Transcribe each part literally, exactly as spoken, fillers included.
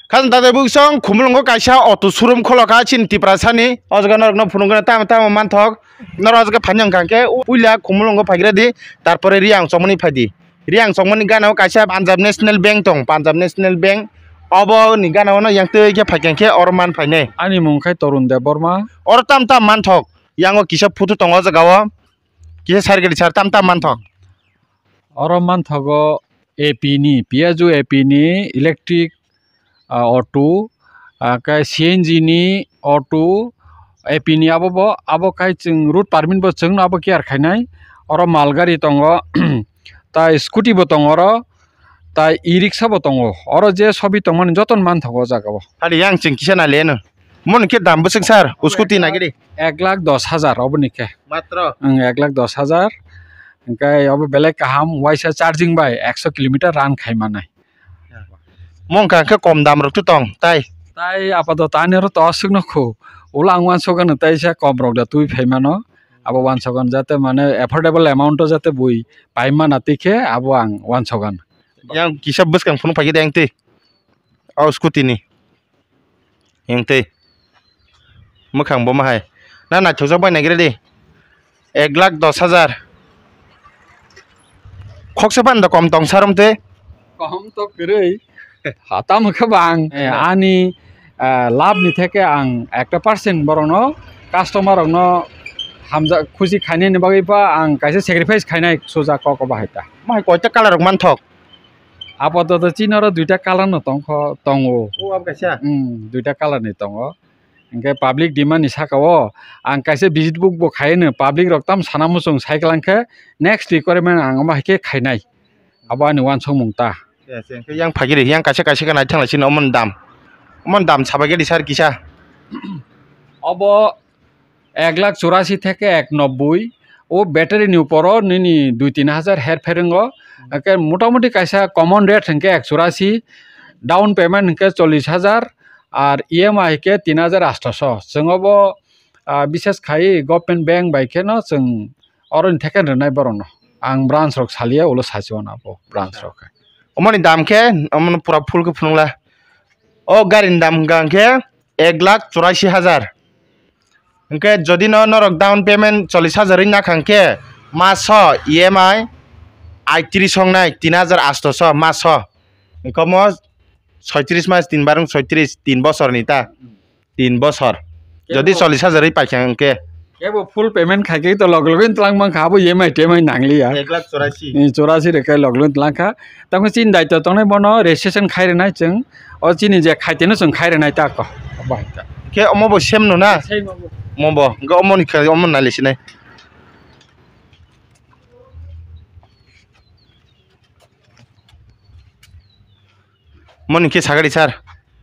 Khajang dada buksong Khumulwngo kaisa auto showroom kholo kha chini Tiprasani. O jaga norokno phunukgwna tamo tamo manthok. Norok o jaga phainai hwnkha khe puila Khumulwngo phaigra di, tarpore Riyang chongmani phai di. Riyang chongmani gana o kaisa Punjab National Bank tong, Punjab National Bank. Obo ni gana o no yang twi khe phai khe oro man phainai. Ani mung khai Torun Debbarma. Oro tam tam manthok. Yang o kisa photo tongo o jaga o. Kisa sar gari sar tam tam manthok. Oro manthogo A P ni, Piazu A P ni electric, ah, auto, ah, khe C N G ni auto, A P ni abo bo, abo khai chwng route permit bo chwngno abo care khainai. Oro mal gari tongo, tai scooty bo tongo oro, tai e-rickshaw bo tongo. Oro je sobi tongmani jotono manthogo o jaga o. Hadi yang chwng kisa nai le no. Mon khe dam bwswk sir, scooty nai gidi. Ek lakh dos hajar oboni khe. Matro? Ang ek lakh dos hajar. Hingke obo belai kaham, waisa charging bai ekso kilometer run khai manai. Mong kha khe kom dam rok to tong, tai? Tai apato tani oro to aswk no kho. Ulo ang wansok ano tai sa kom rok da twi phai mano. Abo wansok ano jate mane affordable amount o jate bui pai mana tikhe abo ang wansok ano. Yang kisa bwskang phunuk phai khe de ang twi. O scooty ni. Hingtwi. Mwkhang bo mahai. Na naithokjak bai naigra di. Ek lakh dos hajar. Khoksa phan da kom tong sarom twi. Kom to kwrwi. Hatam khe bang. Eh, ani, eh, lab ni theke ang ekta percent borokno, customer rokno hamjak khusi khainani bagwi pa ang kaisa sacrifice khainai suja kok bahai ta. Mahai koita colour rok manthok. Apatot chini oro duita colour no tongkho, tongo. O, abo kaisa? Hmm, duita colour ni tongo. Hingke public demand ni saka o ang kaisa visit book bo khai no, public rok tam sana muchung sai klang khe next requirement ang omo hai khe khainai. Abo ani wansukmung ta. Yes, hingke yang phagiri, yang kaisa kaisa khe naithang lai sini omon dam. Omon dam sabai gedi sar kisa. Obo ek lakh churasi theke ek nobboi. O battery ni uporo nini dui tin hajar her pher wngo. Hingke motamoti kaisa common rate hingke ek churasi, down payment hingke chollish hajar, ar E M I hingke tin hajar astoso. Chwng obo, ah, bises khai government bank bai kheno chwng oroni theke rwnai borokno. Ang branch rok salia ulo sachio na bo branch rok. Omoni dam khe, omono pura full khe phunukla. O garini dam hwnkha hwnkhe ek lakh churashi hajar. Hwnkhe jodi no norok down payment chollish hajar wngna kha hwnkhe maso E M I aitris songnai tin hajar astoso maso. Hwnkhe omo soitris mas tin barung soitris tin bosorni ta. Tin bosor. Jodi chollish hajar wi paikha hwnkhe. Kebo full payment khai khe to log login tlang mankha, abo E M I temai nangliya. Ek lakh churashi. Ni churashi rwkhe log login tlang kha. Tamo chini daityo tongnai bono registration khai rwnai chwng. O chini je khaiteno chwng khai rwnai ta ko. Bai ta. Khe omo bo same no na? Same obo. Omo bo. Hwnkhe omo ni khe omo nai le sinai. Moni khe sagadi sir.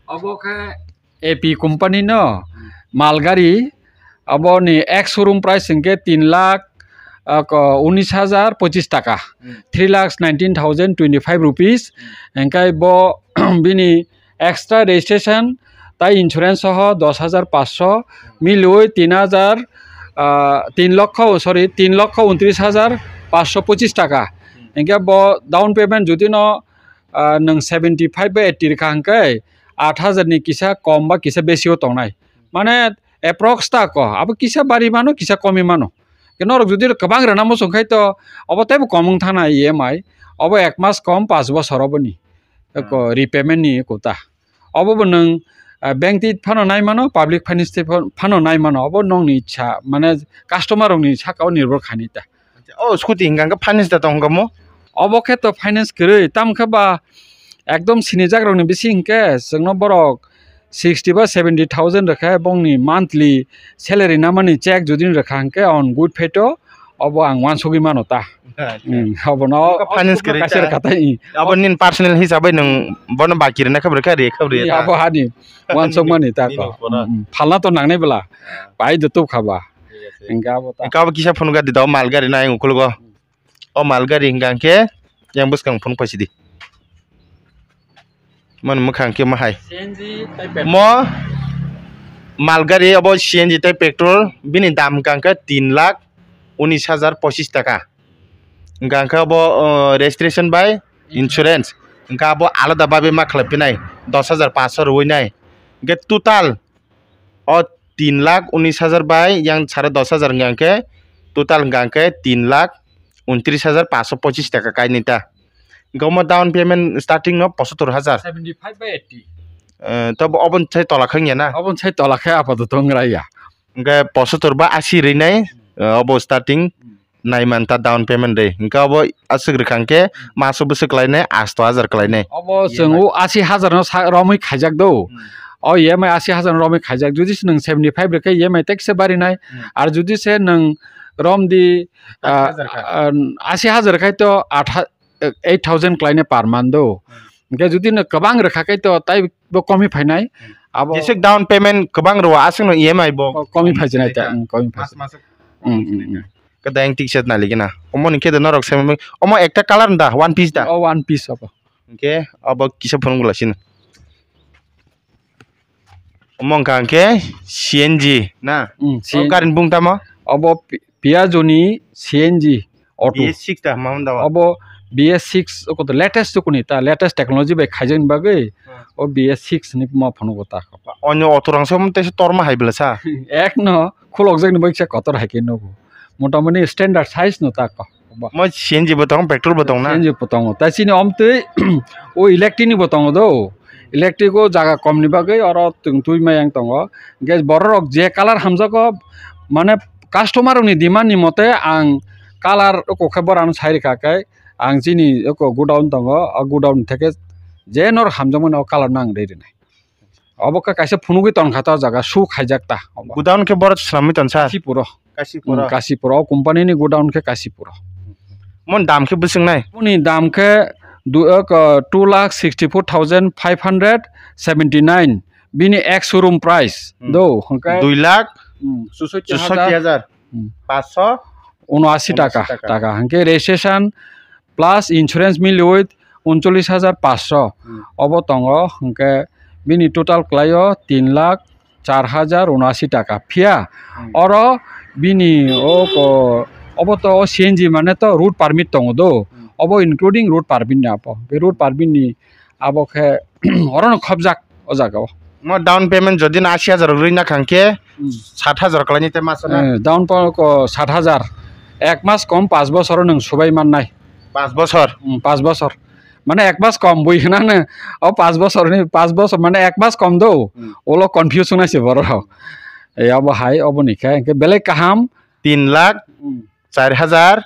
Obo khe A P company no mal gari, aboni ex showroom price hingke tin lakh, ah, ko, unis hajar pochis taka, Hmm. three lakhs nineteen thousand twenty five rupees. Hmm. Hingke bo bini extra registration tai insurance soho dos hajar paanch sho, miliui tin hajar, ah, tin lokho, sorry, tin lokho untris hajar paanch sho pochis taka. Hmm. Hingke bo down payment jodi no, ah, nwng seventy five bai eighty rwkha hwnkhe aat hajar ni kisa kom ba kisa besi o tongnai. Mane approx ta ko, abo kisa bari mano, kisa komi mano. Ke norok jodi kwbang rwna muchung khai to, obo teibo kom wng thana E M I, obo ek mas kom, paanch bosor oboni. Eko Hmm. repayment ni kota. Obo bo nwng, ah, bank twi phano nai mano, public finance twi pha-, phano nai mano, obo nokni ichha, mane customer rokni saka o nirbhor khainai ta. O scooty hingka hwnkhe finance da tong hwnkhe mo? Obo khe to finance kwrwi, tamo khe ba ekdom sinijak rokni bisi hingke chwngno borok sixty ba seventy thousand rwkhe bongni monthly salary namani check jodi rwkha hingke on good faith o obo ang wansugwi mano ta. Acha. Hmm, obono Obo finance kwrwi kaisa ta. Rwkha ta, hmm. Abo nini personal hisabai nwng bono baki rwna khe rwkha, rwkha, rwkha. Abo hani wansukmani ta Nini ko. Upor o. Hmm, hmm. Phalna to nangnai bwla. Ah. Pai do tubkha ba. Thik ase. Hingke abo ta. Hingke abo kisa phunukha di da, o mal gari nai ukhulgo. O mal gari hingka hingke yang bwskang phunuk phaisidi. Mani mwkhang khe mahai. C N G tei petrol. Mo mal gari obo C N G tei petrol bini dam hingka hingke tin lakh unis hajar pochis taka. Hingka hingke obo, o, registration bai insurance. Hwnkhe abo alada babe ma khlai phinai, dos hajar paanso rwui nai. Hwnkhe total o tin lakh unis hajar bai yang sare dos hajar wngya hwnkhe total wngkha hwnkhe tin lakh untris hajar paanso pochis taka kainwi ta. Hwnkhe omo down payment starting no pochottor hajar. Seventy five by eighty. Eh, to bo oboni sai tola khe wngya na? Oboni sai tola khe apato tongra ya. Hwnkhe pochottor ba asi rwnai, eh, obo starting. Hmm. Nai man ta down payment de. Hwnkhe obo aswk rwkha hwnkhe maso bwswk klainai asto hajar klainai. Obo E M I. Chwng o asi hajar no sa romwi khaijak do. Hmm. O E M I asi hajar no romwi khaijak. Judi se nwng seventy five rwkhe E M I tekse barinai. Hmm. Ar judi se nwng romdi, ah, asi hajar kha. Ah, asi hajar khai to aat ha-, eight thousand klainai per month do. Hmm. Hwnkhe judi no kwbang rwkha khai to tai bo komi phainai. Hmm. Abo jeswk down payment kwbang rwo aswk no E M I bo komi phaijinai ta, hmm, komi phaijinai. Mas mas. Hmm, hmm, hmm. Khe da yang tik set nai ligi na. Omo ni khe da norok se omo ekta colour da, one piece da? O one piece obo. Hwnkhe obo kisa phunuk bwla sino. Omo wngkha hwnkhe C N G na? Hmm, o C N G. Gari ni bung tamo? Obo Pi-, Piaggio ni C N G auto. B S six ta ma hwn da o? Obo B S six o koto latest to kuni ta, latest technology bai khaijak ni bagwi. Hmm. O B S six ni ma phunugo ta. Onyo auto rang se omo tesa torma hai bwla sa? Ek no. Khulokjak ni bai kisa kotor hai khe nugo. Motamoti standard size no ta ko. Mo C N G bo tongo, petrol bo tongo na? C N G bo tongo. Tai chini omtwi o electric ni bo tongo do. Electric o jaga kom ni bagwi oro twng twi ma yang tongo. Hwnkhe borok rok je colour hamjago, mane customer rok ni demand ni mote ang colour oko khe borano sai rwkha khe ang chini oko godown tongo, o godown theke je norok hamjakmani o colour no ang rwi rwnai. Obo khe kaisa phunugwi tonkha ta o jaga, shoe khaijak ta obo. Godown khe borok swnamwi tonsa? Kasipuro. Kasipuro. Hmm, Kasipuro. O company ni godown khe Kasipuro. Mon dam khe bwswk nai? Moni dam khe du-, eko, two lakh sixty four thousand five hundred seventy nine. Bini ek showroom price. Hmm. Do, hwnkhe dui lakh, hmm, chusotti hajar. Chusotti hajar. Hmm. Paanso unoashi taka, unoashi taka. Taka. Hwnkhe registration plus insurance miliui uncholish hajar paanso. Hmm. Obo tongo, hwnkhe bini total kwlaio tin lakh char hajar unoashi taka. Phiya, hmm, oro bini o ko-, obo to o C N G mane to road permit tongo do. Hmm. Obo including road permit ni abo. Be road permit ni abo khe orono khobjak o jaga o. Mo down payment jodi no ashi hajar rwi na kha hwnkhe, hmm, sat hajar kwlaini te maso na? Eh, down payment ko sat hajar. Ek mas kom paanch bosor o nwng subai mannai. Paanch bosor? Hmm, paanch bosor. Mane ek mas kom bui hwnano. O paanch bosor ni, paanch bosor mane ek mas kom do. Hmm. Olo confuse wngnai se borok. Eh, obo hai, obo ni khe, hwnkhe belai kaham. Tin lakh, hmm, char hajar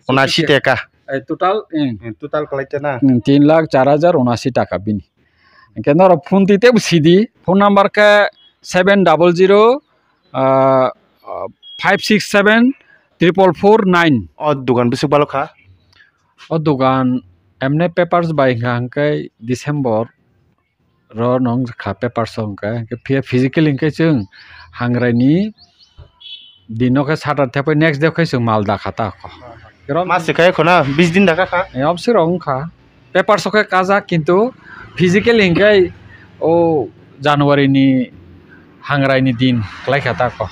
unashi taka. Eh, total, eh. Hmm, total kwlai ta na? Hmm, tin lakh char hajar unashi taka bini. Hwnkhe norok phone twi teibo sidi, phone number khe seven double zero, ah, five six seven triple four nine. O dogan bwswk balo kha? O dogan emne papers bai hwnkha hwnkhe December ro nong kha papers o hwnkhe, hwnkhe phiya physical hwnkhe chwng hangrai ni din o khe satter thepai next day khe chwng mal da kha ta kho. Mas se khai khona bis din da kha kha? Eh, obviously rok wngkha. Papers o khe kajak, kintu physical hwnkhe o January ni hangrai ni din kwlai kha ta kho.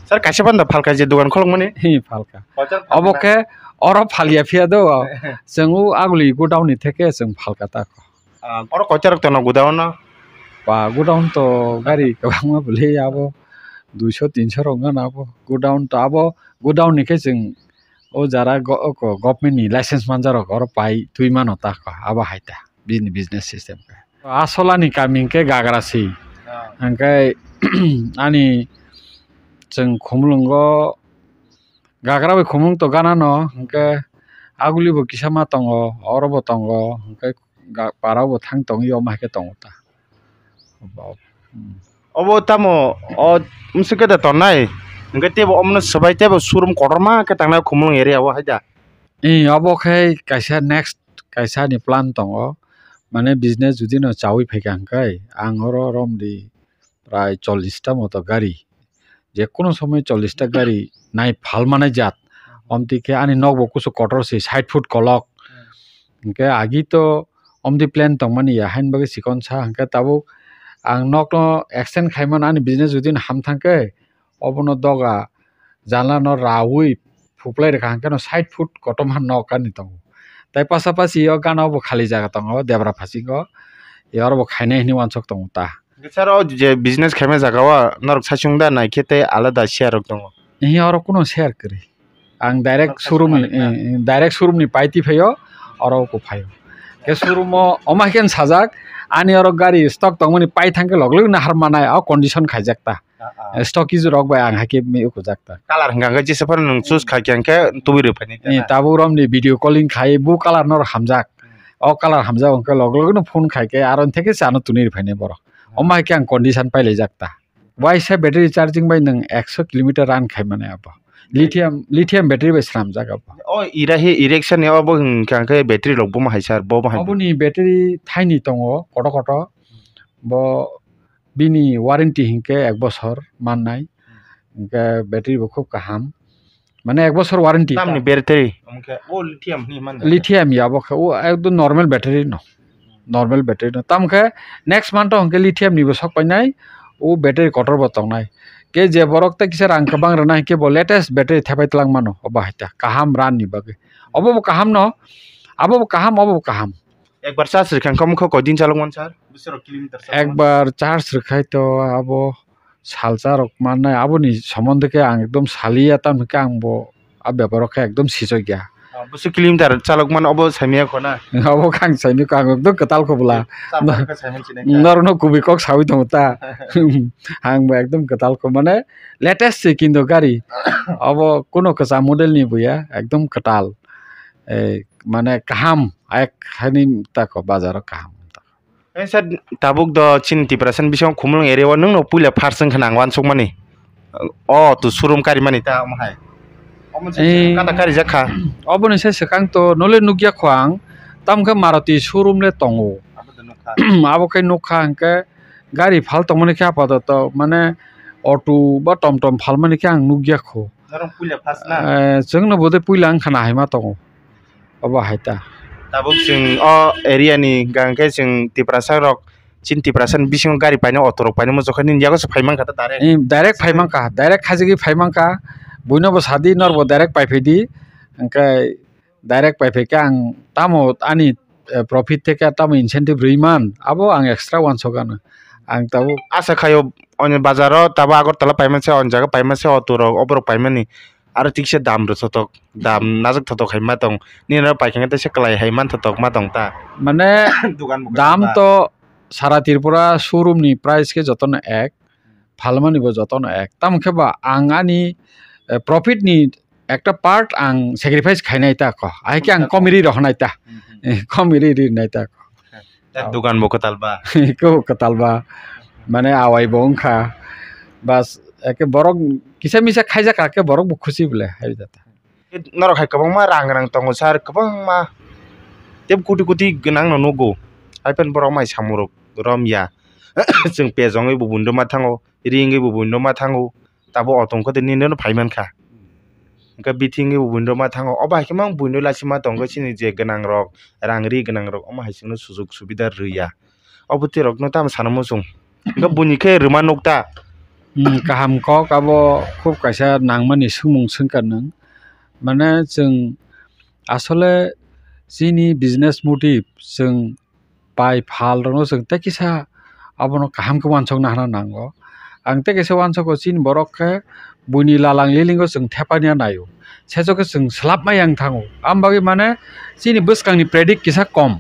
Sir, kaisa phano da phalka je dogan kholokmani? Hi, phalka. Kotor phalka. Obo khe oro phalya phiya do, chwng o aguli godown ni theke chwng phalka ta kho. Ah, oro kotorok tono godown no? Ba, godown to gari kwbangma bwlwi abo duiso tinso rok wngkha na abo. Godown to abo, godown ni khe chwng o jara go-, oko government ni license manjak rok oro pai twi mano ta kho, abo hai ta bini business system khe. Asola ni kami hwnkhe Gagrasi. Ah. Hwnkhe ani chwng Khumulwngo Gagra bai Khumulwng to gana no, hwnkhe aguli bo kisa ma tongo, oro bo tongo, hwnkhe ga-, para bo thang tongwi omo hai khe tongo ta. Hmm. Obo tamo o mswk khe da tongnai, hwnkhe teibo omono swbai teibo showroom kotorma khe tangnai Khumulwng area o hai da? Ee, obo khe kaisa next kaisa ni plan tongo, mane business judi no chaui phaikha hwnkhe ang oro romdi prai chollish ta moto gari, je kono somoi chollish ta gari nai phalmanai jat. Omtwi khe ani nok bo kusu kotor se, sait foot kolok. Hinkhe agi to omtwi plan tongmani ya, haini bagwi chikon sa, hinkhe tabuk ang nokno extend khaimano, ani business jodi no ham thangkhe obono doga janla no raui phuklai rwkha, hinkhe no sait foot kotorma nok ani tongo. Tai pasapasi o gana bo khali jaga tongo, debra phasingo. Oro bo khainai hinwi uansuk tongo ta. Sir, o je business khaima jaga o norok saichung da, naikhe tei alada share rok tongo? Ihi oro kuno share kwrwi. Ang direct showroom ni, eh, eh, direct showroom ni pai twi phaio, oro ko phaio. Ke showroom o, omo hai khe sajak, ani oro gari stock tongmani pai thangkhe log log nahar manai, o condition khaijak ta. Ah, ah. Eh, stock issue rok bai ang hai khe mi ukujak ta. Color hwnkha khe jesa phano nwng choose khai khe hwnkhe tubui rw phaini. Eh, tabuk romni video calling khai, bu color no hamjak. Hmm. O color hamjak hwnkhe log log no phone khai khe aro theke se ano tuni rw phaini borok. Hmm. Omo hai khe ang condition pai laijak ta. Waisa battery charging bai nwng ekso kilometer run khai mani abo. Lithium, lithium battery bai swnamjak abo. O ira hi erection ni obo hwnkha khe battery rok bomo hai sir, bobo hai. Oboni battery thaini tongo koto koto. Bo bini warranty hinkhe ek bosor mannai. Hinkhe battery bo khub kaham. Mane ek bosor warranty. Tamni battery? Omo khe, o lithium hinwi man da. Lithium ya bo khe, o ekdom normal battery no. Normal battery no. Tamo khe next month o hwnkhe lithium ni bo sok painai, o battery kotor bo tongnai. Ke je borok tei kisa rang kwbang rwnai hwnkhe bo latest battery thepai twlang mano, obo hai ta. Kaham run ni bagwi. Obo bo kaham no, abo bo kaham, obo bo kaham. Ekbar charge rwkha hwnkhe omo khe koi din chalok man sir? Bwswk rok kilometer chalok man? Ekbar charge rwkhai to abo salsa rok mannai, aboni somondo khe ang ekdom saliya, tamoni khe ang bo a beparo khe ekdom sijokya. Ah, bwswk kilometer chalok mano obo saimanya kho na? Obo khe ang saimanya kho, ang ekdom kwtal kho bwla. Chapang khe saiman sinai kha. Norokno kubui kok saui tongo ta. Ang bo ekdom kwtal kho, mane latest se kinto gari. Obo kuno kwcham model ni buya, ekdom kwtal. Eh, mane kaham, ek hani ta kho bazaro kaham. Eh, sir, tabuk do chini Tiprasa ni bisingo Khumulwng area o nwng no puila first wngkha nang uansukmani. O to showroom karimani ta omo hai. Omo se Eh, kata karijak kha. Oboni se swkang to nole nukya kho ang. Tamo khe Maruti showroom le tongo. Abo do nukha. Abo khe nukha hwnkhe gari phal tongmani khe apato to mane auto ba tom tom phalmani khe ang nukya kho. Norok puila first na? Eh, chwngno bo de puila wngkha na hai ma tongo. Obo hai ta. Tabuk chwng o area ni hwnkha hwnkhe chwng Tiprasa rok, chini Tiprasa ni bisingo gari painai, auto rok painai, muchungkha nini yago se phai mankha ta direct? Eh, direct phai mankha, direct khajigwi phai mankha. Buino bo sadi, norbo direct pai phaidi. Hwnkhe direct pai phaikhe ang tamo ani, eh, profit theke tamo incentive rwi man, abo ang extra uansuk ano. Ang tabuk asa khaio, oni bazaro tabo Agartala paimase, oni jaga paimase, auto rok oborok paimani. Aro tikse dam rwthotok, dam najwk thotok hai ma tong. Nini oro paikha khe teisa kwlai hai manthotok ma tong ta. Mane dugan bo dam kwchangma. To sara Tripura showroom ni price khe jotono ek, phalmani bo jotono ek. Tamo khe ba ang ani, eh, profit ni ekta part ang sacrifice khainai ta kho. Ahai khe ang komiri rohonai ta. Hmm, hmm. Eh, komiri rinai ta kho. Ta dugan bo kwtal ba? Eko kwtal ba. Mane awai bo wngkha. Bas, eke borok kisa misa khaijak kha khe borok bo khusi bole hai jata. Norok hai kwbangma rang rang tongo sir, kwbangma tei koti koti gwnang no nugo. Hai phano borok mai samung rok romya. Chwng pejongwi bo buino ma thango, ringwi bo buino ma thango, tabo auto wngkha tei nini no phai mankha. Hwnkhe bithi wngwi bo buino ma thango. Obo hai khe mang buino laisima tongo chini je gwnang rok, rang ri gwnang rok, omo hai chwngno sujug subida rwya. Obo twi rokno tamo sana muchung. Hwnkhe buini khe rwma nukta. Hmm, kaham kok abo khub kaisa nangmani swngmung swngkha nwng. Mane chwng asole chini business motive chwng pai phal rokno chwng tei kisa abono kaham khe uansukna hwnna nango. Ang tei kaisa uansugo chini borok khe buini lalang lilingo chwng thepania naio. Sechok khe chwng swlapmai yang thango. Am bagwi mane chini bwskangni predict kisa kom.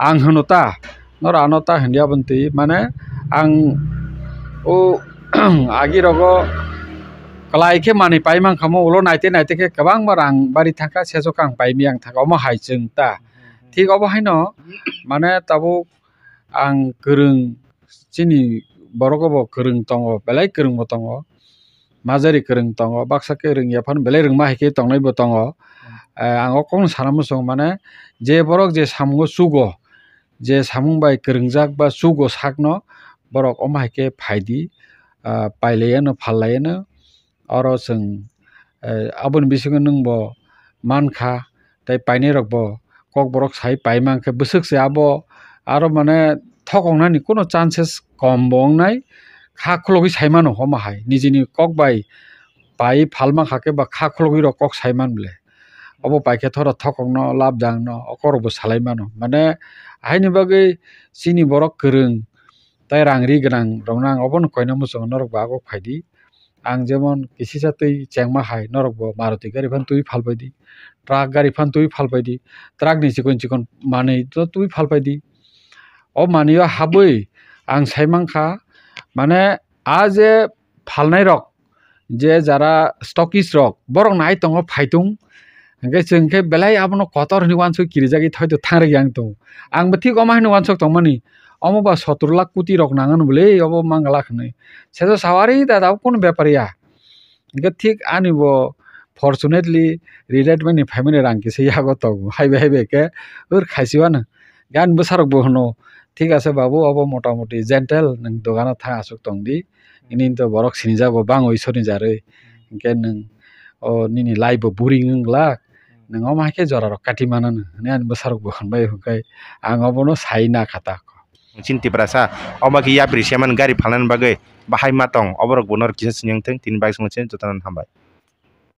Ang hwno ta, noro ano ta hwndi aboni twi, mane ang o agi rogo kwlai khe manwi pai mankha mo, ulo naite naite khe kwbangma rang bari thangkha, sechok ang pai miyang thangkha, omo hai chwng ta. Thik obo haino mane tabuk ang kwrwng, chini borok bo kwrwng tongo, belai kwrwng bo tongo. Majari kwrwng tongo, baksa khe rwngya phano belai rwngma hai khe tongnai bo tongo. Hmm. Eh, ang o kokno sana muchung mane, je borok je samungo chugo, je samung bai kwrwngjak ba chugo sakno, borok omo hai khe phaidi, ah, pailaiano, phallaiyano, oro chwng, eh, aboni bisingo nwng bo mankha, tei painai rok bo kokborok sai pai mankhe bwswk se abo aro mane thokoknani kuno chances kom bo wngnai, kha khulogwi sai mano omo hai nijini kok bai pai phalma kha khe ba kha khulogwi rok kok sai man ble. Obo paikhe thoro thokokno, labjangno, okorokbo salai mano. Mane, haini bagwi chini borok kwrwng tei rang ri gwnang rokno ang obono koina muchungo, norokbo agok phaidi. Ang jemon kisisa twi chengma hai, norokbo Maruti gari phano twi phalpaidi, truck gari phano twi phalpaidi, truck ni chikon chikon manwi to twi phalpaidi. O manwi o habwi ang sai mankha, mane, a je phalnai rok, je jara stockist rok, borok nai tongo phaitung, hingke chwng khe belai abono kotor hinwi uansuk kirijagwi thoi to thang rwgwi ang tongo. Ang bo thik omo haino uansuk tongmani, omo ba sotor lakh koti rok nang anw bwle obo Mangala hinwi. Sejo sawari da, da kunu bepar ya. Hingke thik ani bo fortunately retirement ni phaimani rang kisa yago tongo. Haibai haibai khe ur khaisi uanw. Gan bwsarok bo hwno, "Thik ase babu, obo motamoti gentle, nwng dogano thang aswk tongdi." Nini to borok sinijago bang oi sonijarwi. Hingke nwng o nini life bo boring wng glak. Nwng omo hai khe jorarok kati mananw hwnwi ani bwsarok bo hwnbai hwnkhe ang obono sai na kha ta. Chini Tiprasa omo khe yapri se mani gari phalnani bagwi bahai ma tong, oborok bo norok kisa sini wng thung, tini bagwi songwi chini jotono hambai.